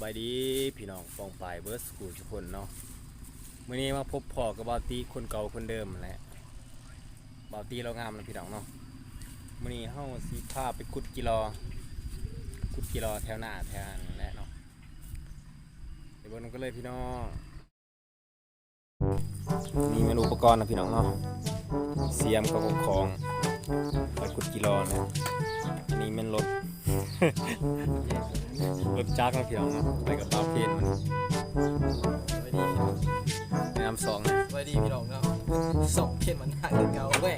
ສະບາຍດີພີ່ນ້ອງປ້ອງປາຍເບິດສູ່ຜູ້ສູ່ຄົນເນາະ. ມື້ນີ້ມາພົບພໍ້ກັບບ່າວຕິຄົນເກົ່າຄົນເດີມຫັ້ນແຫຼະ, ບ່າວຕິລາວງາມນະພີ່ນ້ອງເນາະ. ມື້ນີ້ເຮົາຊິພາໄປຂຸດຈີ່ລໍ່, ຂຸດຈີ່ລໍ່ແຖວໜ້າແຖວນັ້ນແຫຼະເນາະ. ໄປເບິ່ງນຳກັນເລີຍພີ່ນ້ອງ. ນີ້ແມ່ນອຸປະກອນນະພີ່ນ້ອງເນາະ, ສຽມກັບຂອງໄປຂຸດຈີ່ລໍ່ນະ. ອັນນີ້ແມ່ນລົດ ລົດຈັກນະພີ່ນ້ອງເນາະ, ໄປກັບບ່າວເພນມັນ. ສະບາຍດີພີ່ນ້ອງ, ແນະນຳສອງນະ. ສະບາຍດີພີ່ນ້ອງເນາະ, ສອງເພນມັນຫາກຄືເກົ່າແຫວະ.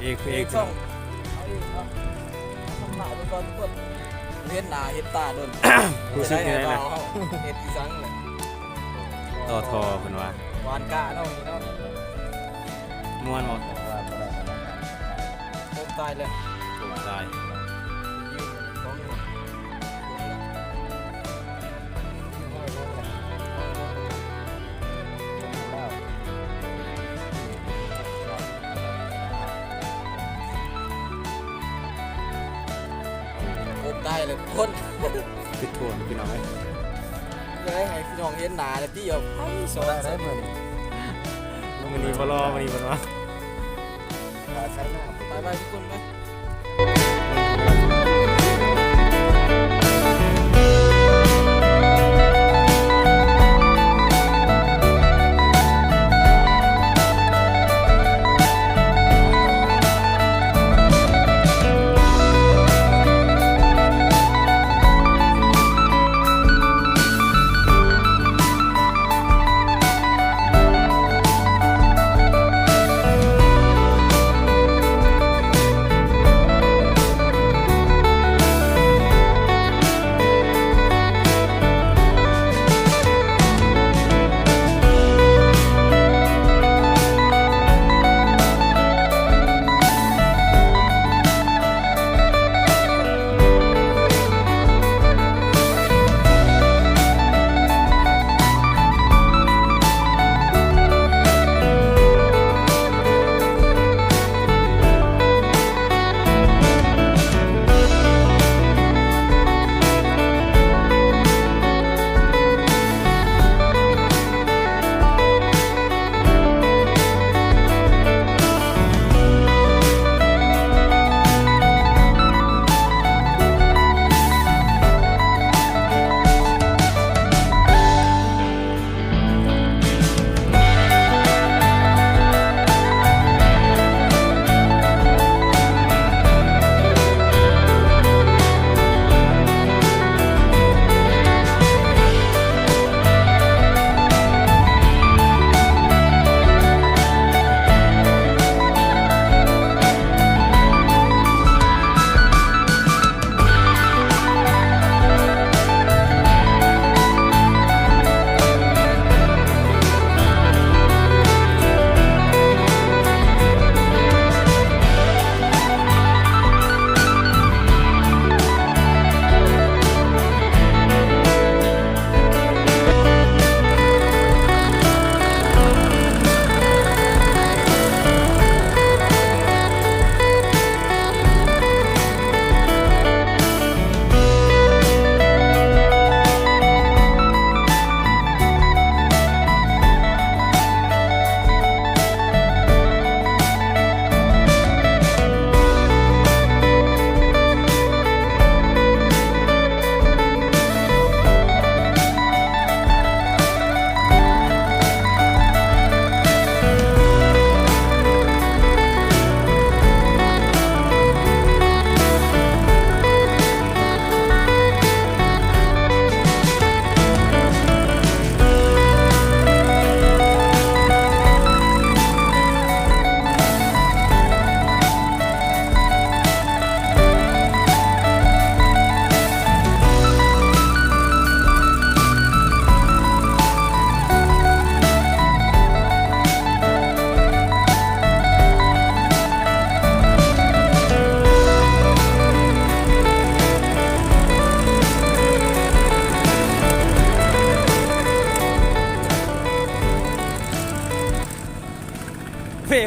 ເອກ ເອກ ເອກສອງ ເອົາອີກເນາະ. ທຳມະເບິ່ງກ່ອນທຸກຄົນ, ເຫັນໜ້າເຫັນຕາດົນ. ຮູ້ສຶກແນວໃດນະ? ເຮັດອີ່ສັງແຫຼະ. ຕໍ່ທໍ່ເພິ່ນວ່າ ຫວານກ້າເນາະ ນີ້ເນາະ. ມ່ວນບໍ່? ໂອ້ ຕາຍແລ້ວ ໂອ້ ຕາຍ. ໂອ້ ຕາຍແລ້ວທຸກຄົນ. ປິດໂທນພີ່ນ້ອງເອີຍ, ເລີຍໃຫ້ພີ່ນ້ອງເຫັນໜ້າແລ້ວຕິ. ເອົາ ໄປສອນ ໄດ້ ໄດ້ມື້ນີ້ ມື້ນີ້ບໍ່ລໍ ມື້ນີ້ບໍ່ລໍ. ໄປໆ ທຸກຄົນ ໄປ. ເ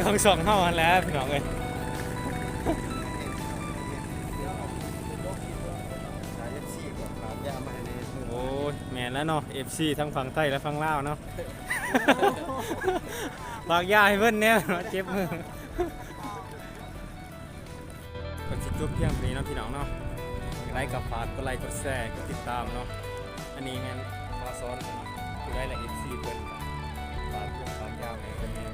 ທັງສອງເຮົາຫັ້ນແຫຼະພີ່ນ້ອງເອີຍ. ໂອ້ຍ ແມ່ນແລ້ວເນາະ ເອັຟຊີ ທັງຝັ່ງໄທ ແລະ ຝັ່ງລາວເນາະ. ຝາກຢາໃຫ້ເພິ່ນແດ່ເນາະ ເຈັບມື. ກໍຊິຈົບພຽງເທົ່ານີ້ເນາະພີ່ນ້ອງເນາະ. ໄດ້ກໍຝາກກົດໄລກົດແຊກົດຕິດຕາມເນາະ. ອັນນີ້ແມ່ນ ພາສອນ ຜູ້ໃດລະ ເອັຟຊີ ເພິ່ນ ຝາກເພິ່ນ ຝາກຢາໃຫ້ເພິ່ນແດ່